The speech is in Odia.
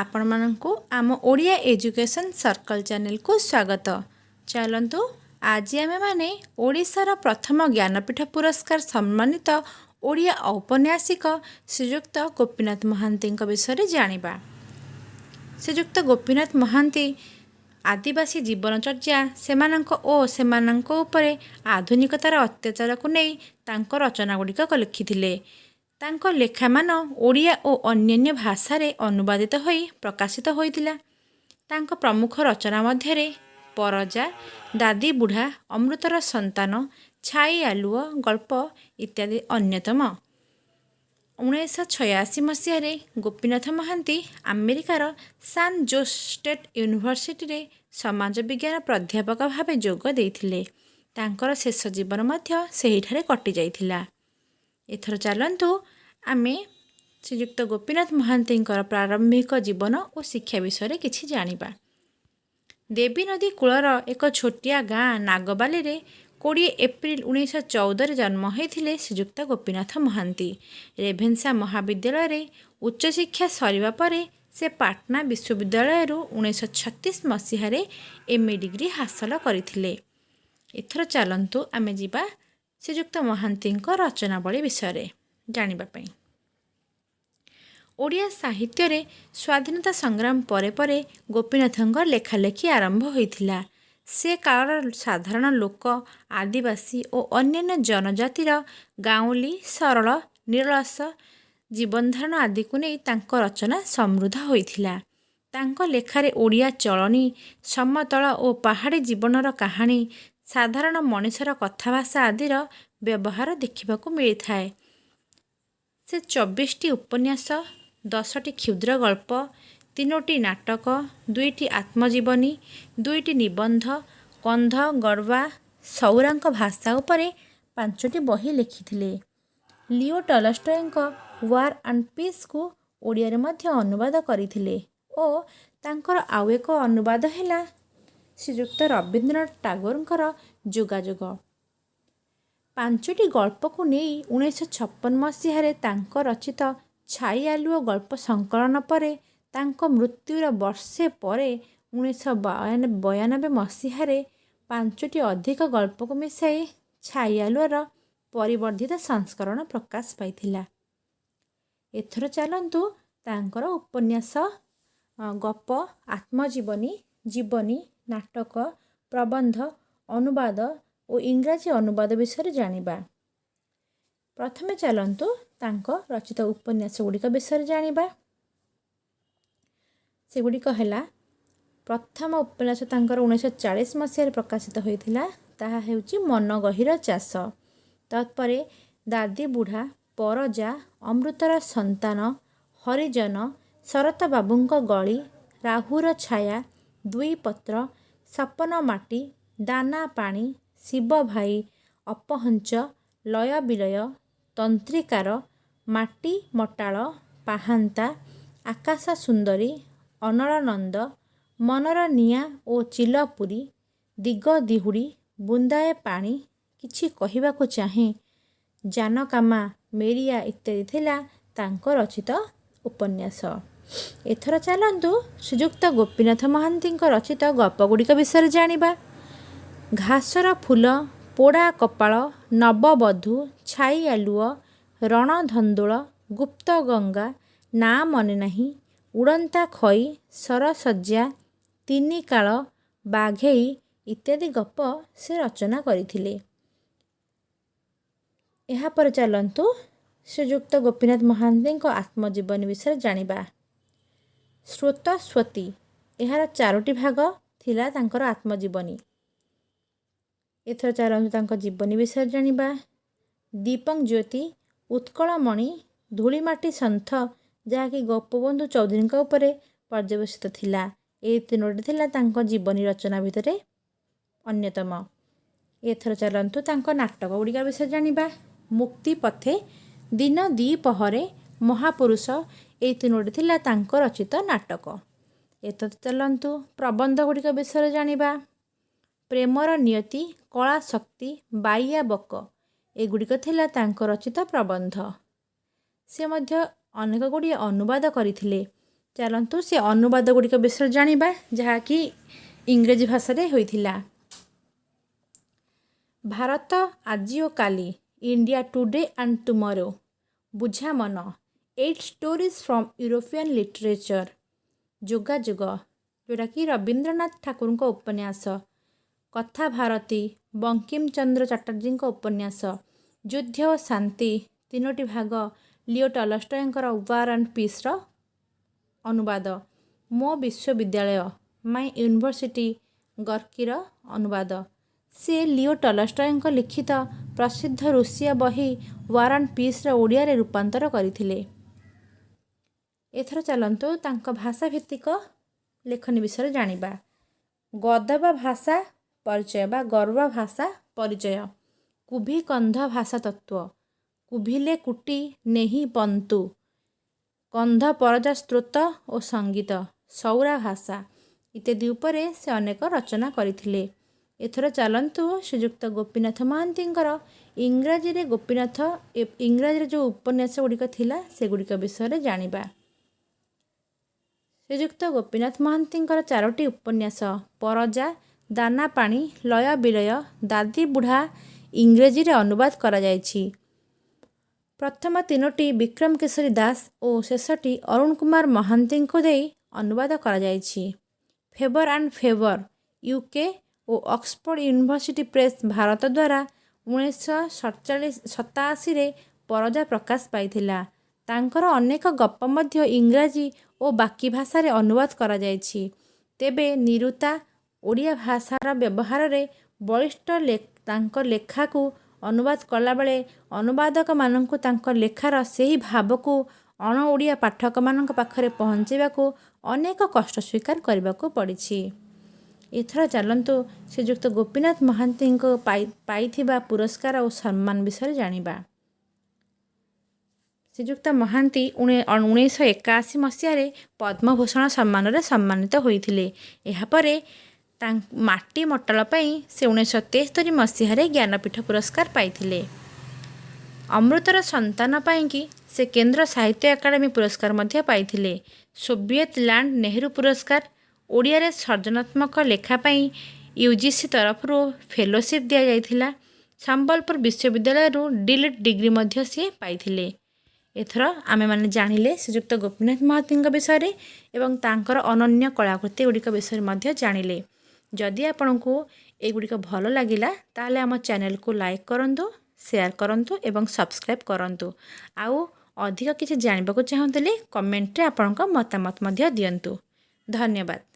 ଆପଣମାନଙ୍କୁ ଆମ ଓଡ଼ିଆ ଏଜୁକେସନ୍ ସର୍କଲ୍ ଚ୍ୟାନେଲକୁ ସ୍ୱାଗତ। ଚାଲନ୍ତୁ, ଆଜି ଆମେମାନେ ଓଡ଼ିଶାର ପ୍ରଥମ ଜ୍ଞାନପୀଠ ପୁରସ୍କାର ସମ୍ମାନିତ ଓଡ଼ିଆ ଔପନ୍ୟାସିକ ଶ୍ରୀଯୁକ୍ତ ଗୋପୀନାଥ ମହାନ୍ତିଙ୍କ ବିଷୟରେ ଜାଣିବା। ଶ୍ରୀଯୁକ୍ତ ଗୋପୀନାଥ ମହାନ୍ତି ଆଦିବାସୀ ଜୀବନଚର୍ଯ୍ୟା, ସେମାନଙ୍କ ଓ ସେମାନଙ୍କ ଉପରେ ଆଧୁନିକତାର ଅତ୍ୟାଚାରକୁ ନେଇ ତାଙ୍କ ରଚନା ଗୁଡ଼ିକ ଲେଖିଥିଲେ। ତାଙ୍କ ଲେଖାମାନ ଓଡ଼ିଆ ଓ ଅନ୍ୟାନ୍ୟ ଭାଷାରେ ଅନୁବାଦିତ ହୋଇ ପ୍ରକାଶିତ ହୋଇଥିଲା। ତାଙ୍କ ପ୍ରମୁଖ ରଚନା ମଧ୍ୟରେ ପରଜା, ଦାଦି ବୁଢ଼ା, ଅମୃତର ସନ୍ତାନ, ଛାଇ ଆଲୁଅ ଗଳ୍ପ ଇତ୍ୟାଦି ଅନ୍ୟତମ। 1986 ମସିହାରେ ଗୋପୀନାଥ ମହାନ୍ତି ଆମେରିକାର ସାନ୍ ଜୋସ୍ ଷ୍ଟେଟ୍ ୟୁନିଭର୍ସିଟିରେ ସମାଜ ବିଜ୍ଞାନ ପ୍ରାଧ୍ୟାପକ ଭାବେ ଯୋଗ ଦେଇଥିଲେ। ତାଙ୍କର ଶେଷ ଜୀବନ ମଧ୍ୟ ସେହିଠାରେ କଟିଯାଇଥିଲା। ଏଥର ଚାଲନ୍ତୁ, ଆମେ ଶ୍ରୀଯୁକ୍ତ ଗୋପୀନାଥ ମହାନ୍ତିଙ୍କର ପ୍ରାରମ୍ଭିକ ଜୀବନ ଓ ଶିକ୍ଷା ବିଷୟରେ କିଛି ଜାଣିବା। ଦେବୀ ନଦୀ କୂଳର ଏକ ଛୋଟିଆ ଗାଁ ନାଗବାଲିରେ 20 ଏପ୍ରିଲ 1914ରେ ଜନ୍ମ ହୋଇଥିଲେ ଶ୍ରୀଯୁକ୍ତ ଗୋପୀନାଥ ମହାନ୍ତି। ରେଭେନ୍ସା ମହାବିଦ୍ୟାଳୟରେ ଉଚ୍ଚଶିକ୍ଷା ସରିବା ପରେ ସେ ପାଟନା ବିଶ୍ୱବିଦ୍ୟାଳୟରୁ 1936 ମସିହାରେ ଏମ୍ ଏ ଡିଗ୍ରୀ ହାସଲ କରିଥିଲେ। ଏଥର ଚାଲନ୍ତୁ, ଆମେ ଯିବା ଶ୍ରୀଯୁକ୍ତ ମହାନ୍ତିଙ୍କ ରଚନାବଳୀ ବିଷୟରେ ଜାଣିବା ପାଇଁ। ଓଡ଼ିଆ ସାହିତ୍ୟରେ ସ୍ୱାଧୀନତା ସଂଗ୍ରାମ ପରେ ପରେ ଗୋପୀନାଥଙ୍କ ଲେଖାଲେଖି ଆରମ୍ଭ ହୋଇଥିଲା। ସେ କାଳର ସାଧାରଣ ଲୋକ, ଆଦିବାସୀ ଓ ଅନ୍ୟାନ୍ୟ ଜନଜାତିର ଗାଉଁଲି, ସରଳ, ନିରଳସ ଜୀବନଧାରଣ ଆଦିକୁ ନେଇ ତାଙ୍କ ରଚନା ସମୃଦ୍ଧ ହୋଇଥିଲା। ତାଙ୍କ ଲେଖାରେ ଓଡ଼ିଆ ଚଳଣି, ସମତଳ ଓ ପାହାଡ଼ି ଜୀବନର କାହାଣୀ, ସାଧାରଣ ମଣିଷର କଥାଭାଷା ଆଦିର ବ୍ୟବହାର ଦେଖିବାକୁ ମିଳିଥାଏ। ସେ 24ଟି ଉପନ୍ୟାସ, 10ଟି କ୍ଷୁଦ୍ର ଗଳ୍ପ, ତିନୋଟି ନାଟକ, ଦୁଇଟି ଆତ୍ମଜୀବନୀ, ଦୁଇଟି ନିବନ୍ଧ, କନ୍ଧ, ଗଡ଼ବା, ସଉରାଙ୍କ ଭାଷା ଉପରେ ପାଞ୍ଚଟି ବହି ଲେଖିଥିଲେ। ଲିଓ ଟଲଷ୍ଟୟଙ୍କ ୱାର୍ ଆଣ୍ଡ ପିସ୍କୁ ଓଡ଼ିଆରେ ମଧ୍ୟ ଅନୁବାଦ କରିଥିଲେ ଓ ତାଙ୍କର ଆଉ ଏକ ଅନୁବାଦ ହେଲା ଶ୍ରୀଯୁକ୍ତ ରବୀନ୍ଦ୍ରନାଥ ଟାଗୋରଙ୍କର ଯୋଗାଯୋଗ। ପାଞ୍ଚଟି ଗଳ୍ପକୁ ନେଇ 1956 ମସିହାରେ ତାଙ୍କ ରଚିତ ଛାଇ ଆଲୁଅ ଗଳ୍ପ ସଂକଳନ ପରେ ତାଙ୍କ ମୃତ୍ୟୁର ବର୍ଷେ ପରେ 1992 ମସିହାରେ ପାଞ୍ଚଟି ଅଧିକ ଗଳ୍ପକୁ ମିଶାଇ ଛାଇ ଆଲୁଅର ପରିବର୍ଦ୍ଧିତ ସଂସ୍କରଣ ପ୍ରକାଶ ପାଇଥିଲା। ଏଥର ଚାଲନ୍ତୁ, ତାଙ୍କର ଉପନ୍ୟାସ, ଗପ, ଆତ୍ମଜୀବନୀ, ଜୀବନୀ, ନାଟକ, ପ୍ରବନ୍ଧ, ଅନୁବାଦ ଓ ଇଂରାଜୀ ଅନୁବାଦ ବିଷୟରେ ଜାଣିବା। ପ୍ରଥମେ ଚାଲନ୍ତୁ, ତାଙ୍କ ରଚିତ ଉପନ୍ୟାସ ଗୁଡ଼ିକ ବିଷୟରେ ଜାଣିବା। ସେଗୁଡ଼ିକ ହେଲା, ପ୍ରଥମ ଉପନ୍ୟାସ ତାଙ୍କର 1940 ମସିହାରେ ପ୍ରକାଶିତ ହୋଇଥିଲା। ତାହା ହେଉଛି ମନଗହୀର ଚାଷ। ତତ୍ପରେ ଦାଦି ବୁଢ଼ା, ପରଜା, ଅମୃତର ସନ୍ତାନ, ହରିଜନ, ଶରତ ବାବୁଙ୍କ ଗଳି, ରାହୁର ଛାୟା, ଦୁଇ ପତ୍ର, ସପନ ମାଟି, ଦାନା ପାଣି, ଶିବ ଭାଇ, ଅପହଞ୍ଚ, ଲୟ ବିଲୟ, ତନ୍ତ୍ରୀକାର, ମାଟି ମଟାଳ, ପାହାନ୍ତା, ଆକାଶ ସୁନ୍ଦରୀ, ଅନଳନନ୍ଦ, ମନର ନିଆଁ ଓ ଚିଲପୁରୀ, ଦିଗ ଦିହୁଡ଼ି, ବୁନ୍ଦାଏ ପାଣି, କିଛି କହିବାକୁ ଚାହେଁ, ଜାନକାମା, ମେରିଆ ଇତ୍ୟାଦି ଥିଲା ତାଙ୍କ ରଚିତ ଉପନ୍ୟାସ। ଏଥର ଚାଲନ୍ତୁ, ଶ୍ରୀଯୁକ୍ତ ଗୋପୀନାଥ ମହାନ୍ତିଙ୍କ ରଚିତ ଗପଗୁଡ଼ିକ ବିଷୟରେ ଜାଣିବା। ଘାସର ଫୁଲ, ପୋଡ଼ା କପାଳ, ନବବଧୂ, ଛାଇ ଆଲୁଅ, ରଣଧନ୍ଦୋଳ, ଗୁପ୍ତଗଙ୍ଗା, ନାଁ ମନେ ନାହିଁ, ଉଡ଼ନ୍ତା ଖଇ, ଶରଶଯ୍ୟା, ତିନିକାଳ, ବାଘେଇ ଇତ୍ୟାଦି ଗପ ସେ ରଚନା କରିଥିଲେ। ଏହାପରେ ଚାଲନ୍ତୁ, ଶ୍ରୀଯୁକ୍ତ ଗୋପୀନାଥ ମହାନ୍ତିଙ୍କ ଆତ୍ମଜୀବନୀ ବିଷୟରେ ଜାଣିବା। ସ୍ରୋତସ୍ୱତୀ, ଏହାର ଚାରୋଟି ଭାଗ ଥିଲା ତାଙ୍କର ଆତ୍ମଜୀବନୀ। ଏଥର ଚାଲନ୍ତୁ, ତାଙ୍କ ଜୀବନୀ ବିଷୟରେ ଜାଣିବା। ଦୀପଂ ଜ୍ୟୋତି, ଉତ୍କଳମଣି, ଧୂଳିମାଟି ସନ୍ଥ, ଯାହାକି ଗୋପବନ୍ଧୁ ଚୌଧୁରୀଙ୍କ ଉପରେ ପର୍ଯ୍ୟବସିତ ଥିଲା, ଏହି ତିନୋଟି ଥିଲା ତାଙ୍କ ଜୀବନୀ ରଚନା ଭିତରେ ଅନ୍ୟତମ। ଏଥର ଚାଲନ୍ତୁ, ତାଙ୍କ ନାଟକ ଗୁଡ଼ିକ ବିଷୟରେ ଜାଣିବା। ମୁକ୍ତି ପଥେ, ଦିନ ଦ୍ୱିପହରେ, ମହାପୁରୁଷ, ଏହି ତିନୋଟି ଥିଲା ତାଙ୍କ ରଚିତ ନାଟକ। ଏଥର ଚାଲନ୍ତୁ, ପ୍ରବନ୍ଧ ଗୁଡ଼ିକ ବିଷୟରେ ଜାଣିବା। ପ୍ରେମର ନିୟତି, କଳା ଶକ୍ତି, ବାଇଆ ବକ, ଏଗୁଡ଼ିକ ଥିଲା ତାଙ୍କ ରଚିତ ପ୍ରବନ୍ଧ। ସେ ମଧ୍ୟ ଅନେକ ଗୁଡ଼ିଏ ଅନୁବାଦ କରିଥିଲେ। ଚାଲନ୍ତୁ ସେ ଅନୁବାଦ ଗୁଡ଼ିକ ବିଷୟରେ ଜାଣିବା, ଯାହାକି ଇଂରାଜୀ ଭାଷାରେ ହୋଇଥିଲା। ଭାରତ ଆଜି ଓ କାଲି, ଇଣ୍ଡିଆ ଟୁଡେ ଆଣ୍ଡ ଟୁମରୋ, ବୁଝାମନ, Eight Stories from European Literature, ଯୋଗାଯୋଗ, ଯେଉଁଟାକି ରବୀନ୍ଦ୍ରନାଥ ଠାକୁରଙ୍କ ଉପନ୍ୟାସ, କଥା ଭାରତୀ, ବଙ୍କିମ ଚନ୍ଦ୍ର ଚାଟାର୍ଜୀଙ୍କ ଉପନ୍ୟାସ, ଯୁଦ୍ଧ ଓ ଶାନ୍ତି ତିନୋଟି ଭାଗ, ଲିଓ ଟଲଷ୍ଟୟଙ୍କର ୱାର୍ ଆଣ୍ଡ ପିସ୍ର ଅନୁବାଦ, ମୋ ବିଶ୍ୱବିଦ୍ୟାଳୟ, ମାଇ ୟୁନିଭର୍ସିଟି, ଗର୍କିର ଅନୁବାଦ। ସେ ଲିଓ ଟଲଷ୍ଟୟଙ୍କ ଲିଖିତ ପ୍ରସିଦ୍ଧ ରୁଷିଆ ବହି ୱାର୍ ଆଣ୍ଡ ପିସ୍ର ଓଡ଼ିଆରେ ରୂପାନ୍ତର କରିଥିଲେ। ଏଥର ଚାଲନ୍ତୁ ତାଙ୍କ ଭାଷାଭିତ୍ତିକ ଲେଖନୀ ବିଷୟରେ ଜାଣିବା। ଗଦବା ଭାଷା ପରିଚୟ ବା ଗରବା ଭାଷା ପରିଚୟ, କୁଭି କନ୍ଧ ଭାଷା ତତ୍ତ୍ୱ, କୁଭିଲେ କୁଟି ନେହି ପନ୍ତୁ, କନ୍ଧ ପରଜା ସ୍ତ୍ରୋତ ଓ ସଙ୍ଗୀତ, ସଉରା ଭାଷା ଇତ୍ୟାଦି ଉପରେ ସେ ଅନେକ ରଚନା କରିଥିଲେ। ଏଥର ଚାଲନ୍ତୁ ଶ୍ରୀଯୁକ୍ତ ଗୋପୀନାଥ ମହାନ୍ତିଙ୍କର ଇଂରାଜୀରେ ଯେଉଁ ଉପନ୍ୟାସ ଗୁଡ଼ିକ ଥିଲା, ସେଗୁଡ଼ିକ ବିଷୟରେ ଜାଣିବା। ଶ୍ରୀଯୁକ୍ତ ଗୋପୀନାଥ ମହାନ୍ତିଙ୍କର ଚାରୋଟି ଉପନ୍ୟାସ ପରଜା, ଦାନାପାଣି, ଲୟ ବିଲୟ, ଦାଦି ବୁଢ଼ା ଇଂରେଜୀରେ ଅନୁବାଦ କରାଯାଇଛି। ପ୍ରଥମ ତିନୋଟି ବିକ୍ରମ କେଶରୀ ଦାସ ଓ ଶେଷଟି ଅରୁଣ କୁମାର ମହାନ୍ତିଙ୍କୁ ଦେଇ ଅନୁବାଦ କରାଯାଇଛି। Faber and Faber, UK O Oxford university press, Bharat ଦ୍ୱାରା 1947 87ରେ ପରଜା ପ୍ରକାଶ ପାଇଥିଲା। ତାଙ୍କର ଅନେକ ଗପ ମଧ୍ୟ ଇଂରାଜୀ ଓ ବାକି ଭାଷାରେ ଅନୁବାଦ କରାଯାଇଛି। ତେବେ ନିରୁତା ଓଡ଼ିଆ ଭାଷାର ବ୍ୟବହାରରେ ବଳିଷ୍ଠ ତାଙ୍କ ଲେଖାକୁ ଅନୁବାଦ କଲାବେଳେ ଅନୁବାଦକମାନଙ୍କୁ ତାଙ୍କ ଲେଖାର ସେହି ଭାବକୁ ଅଣ ଓଡ଼ିଆ ପାଠକମାନଙ୍କ ପାଖରେ ପହଞ୍ଚାଇବାକୁ ଅନେକ କଷ୍ଟ ସ୍ୱୀକାର କରିବାକୁ ପଡ଼ିଛି। ଏଥର ଚାଲନ୍ତୁ ଶ୍ରୀଯୁକ୍ତ ଗୋପୀନାଥ ମହାନ୍ତିଙ୍କ ପାଇଥିବା ପୁରସ୍କାର ଓ ସମ୍ମାନ ବିଷୟରେ ଜାଣିବା। ଶ୍ରୀଯୁକ୍ତ ମହାନ୍ତି 1981 ମସିହାରେ ପଦ୍ମଭୂଷଣ ସମ୍ମାନରେ ସମ୍ମାନିତ ହୋଇଥିଲେ। ଏହାପରେ ମାଟି ମଟାଳ ପାଇଁ ସେ 1973 ମସିହାରେ ଜ୍ଞାନପୀଠ ପୁରସ୍କାର ପାଇଥିଲେ। ଅମୃତର ସନ୍ତାନ ପାଇଁକି ସେ କେନ୍ଦ୍ର ସାହିତ୍ୟ ଏକାଡେମୀ ପୁରସ୍କାର ମଧ୍ୟ ପାଇଥିଲେ। ସୋଭିଏତ ଲ୍ୟାଣ୍ଡ ନେହେରୁ ପୁରସ୍କାର, ଓଡ଼ିଆରେ ସର୍ଜନାତ୍ମକ ଲେଖା ପାଇଁ ୟୁଜିସି ତରଫରୁ ଫେଲୋସିପ୍ ଦିଆଯାଇଥିଲା। ସମ୍ବଲପୁର ବିଶ୍ୱବିଦ୍ୟାଳୟରୁ ଡିଲିଟ୍ ଡିଗ୍ରୀ ମଧ୍ୟ ସିଏ ପାଇଥିଲେ। ଏଥର ଆମେମାନେ ଜାଣିଲେ ଶ୍ରୀଯୁକ୍ତ ଗୋପୀନାଥ ମହାନ୍ତିଙ୍କ ବିଷୟରେ ଏବଂ ତାଙ୍କର ଅନନ୍ୟ କଳାକୃତି ଗୁଡ଼ିକ ବିଷୟରେ ମଧ୍ୟ ଜାଣିଲେ। ଯଦି ଆପଣଙ୍କୁ ଏଗୁଡ଼ିକ ଭଲ ଲାଗିଲା, ତାହେଲେ ଆମ ଚ୍ୟାନେଲକୁ ଲାଇକ୍ କରନ୍ତୁ, ସେୟାର କରନ୍ତୁ ଏବଂ ସବସ୍କ୍ରାଇବ୍ କରନ୍ତୁ। ଆଉ ଅଧିକ କିଛି ଜାଣିବାକୁ ଚାହୁଁଥିଲେ କମେଣ୍ଟରେ ଆପଣଙ୍କ ମତାମତ ମଧ୍ୟ ଦିଅନ୍ତୁ। ଧନ୍ୟବାଦ।